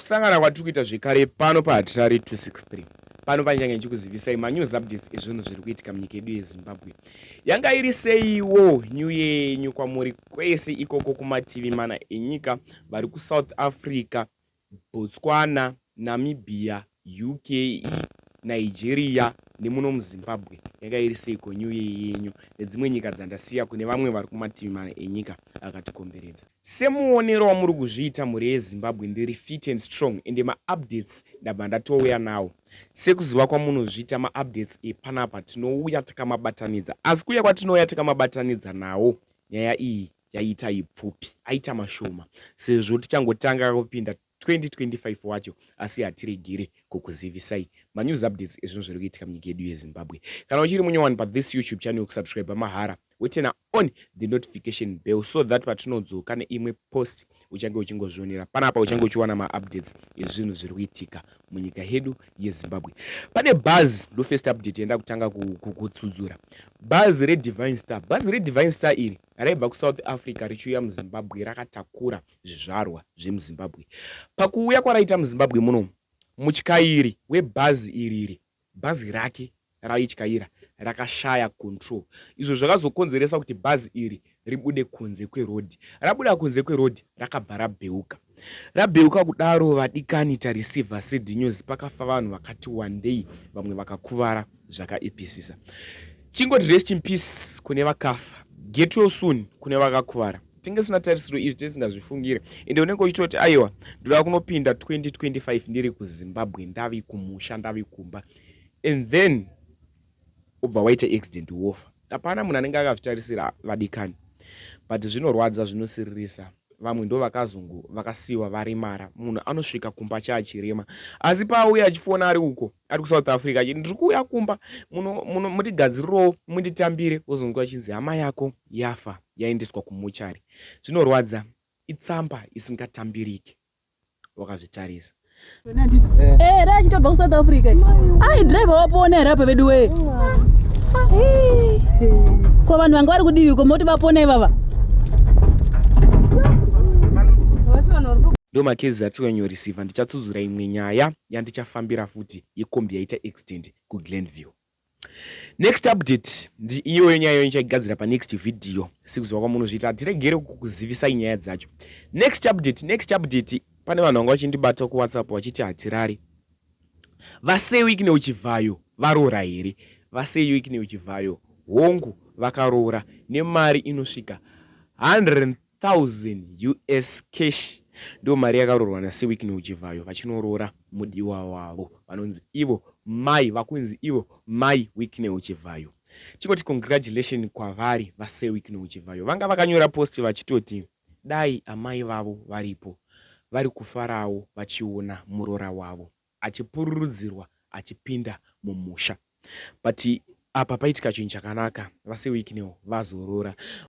Kusangana kwatiri kuita zvekare pano paHatirari 263. Pano panichange ndichikuzivisai manews updates ezvinhu zviri kuitika munyika yedu yeZimbabwe. Yanga iri seiwo new year yenyu kwamuri kwese ikoko kumativi mana enyika vari kuSouth Africa, Botswana, Namibia, UK, Nigeria nemuno muZimbabwe. Yanga iri seiko new year yenyu nedzimwe nyika dzandasiya kune vamwe vari kumativi mana enyika akatikomberedza. Semuonero wamuri kuzviita mhuri yeZimbabwe ndiri fit and strong ende maupdates ndabva ndatouya nawo. Sekuziva kwamunozviita maupdates epanapa tinouya takamabatanidza asi kuya kwatinouya takamabatanidza nawo nyaya iyi yaita ipfupi aita mashoma sezvo tichangotanga kupinda 2025 wacho asi hatiregere kukuzivisai manews updates ezvinhu zviri kuitika munyika yedu yeZimbabwe. Kana uchiri munyowani pathis YouTube channel kusubscribe mahara woturn on the notification bell so that patinodzoka neimwe post uchange uchingozvionera panapa uchange uchiwana maupdates ezvinhu zviri kuitika munyika yedu yeZimbabwe. Pane bhazi ndo first update yenda kutanga kutsudzura bhazi reDivine Star. Bhazi reDivine Star iri raibva kuSouth Africa richiuya muZimbabwe rakatakura zvizvarwa zvemuZimbabwe. Pakuuya kwaraita muZimbabwe muno, mutyairi webhazi iriri bhazi rake raityaira rakashaya control izvo zvakazokonzeresa kuti bhazi iri ribude kunze kwerodhi. Rabuda kunze kwerodhi rakabva rabheuka. Rabheuka kudaro vadikani tareceiver sad news pakafa vanhu vakati wandei vamwe vakakuvara zvakaipisisa. Chingoti rest in peace kune vakafa. Get well soon kune vakakuvara. Tinge sina tarisiro izvi tisingazvifungire ende unenge uchitoti aiwa ndoda kunopinda 2025 ndiri kuZimbabwe ndavi kumusha ndavi kumba and then ubva waita accident wofa. Hapana munhu anenge akazvitarisira vadikani but zvinorwadza zvinosiririsa vamwe ndo vakazongo vakasiyiwa varemara munhu anosvika kumba chaachirema asi paauya achifona ari uko ari kuSouth Africa achiti ndiri kuuya kumba mutigadzirirewo munditambire wozonzwa achinzi hama yako yafa yaendeswa kumochari zvinorwadza itsamba isingatambiriki wakazvitarisa. Eh, ra achitobva kuSouth Africa. Ai driver wapona here apa vedu wee? Ko vanhu vanga vari kudivi ko moti vapona ivava? Ndo makezi atiri ndichatsudzura imwe nyaya yandichafambira futi yekombi yaita accident kuGlenview. Next update ndi iyoyo nyaya iyoyo ndichaigadzira panext video sekuziva kwamunozviita hatiregere kukuzivisai nyaya dzacho. Next update, next update pane vanhu vanga vachindibata kuWhatsApp vachiti hatirari. VaSir Wicknell Chivhayo varoora here? VaSir Wicknell Chivhayo hongu vakaroora nemari inosvika 100,000 US cash ndo mari yakaroorwa naSir Wicknell Chivhayo vachinoroora mudiwa wavo vanonzi ivo mai vakunzi ivo mai Wicknell Chivhayo. Chingoti congratulation kwavari vaSir Wicknell Chivhayo vanga vakanyora post vachitoti dai amai vavo varipo vari kufarawo vachiona muroora wavo achipururudzirwa achipinda mumusha but apa paitika chinhu chakanaka vaSir Wicknell vazorora.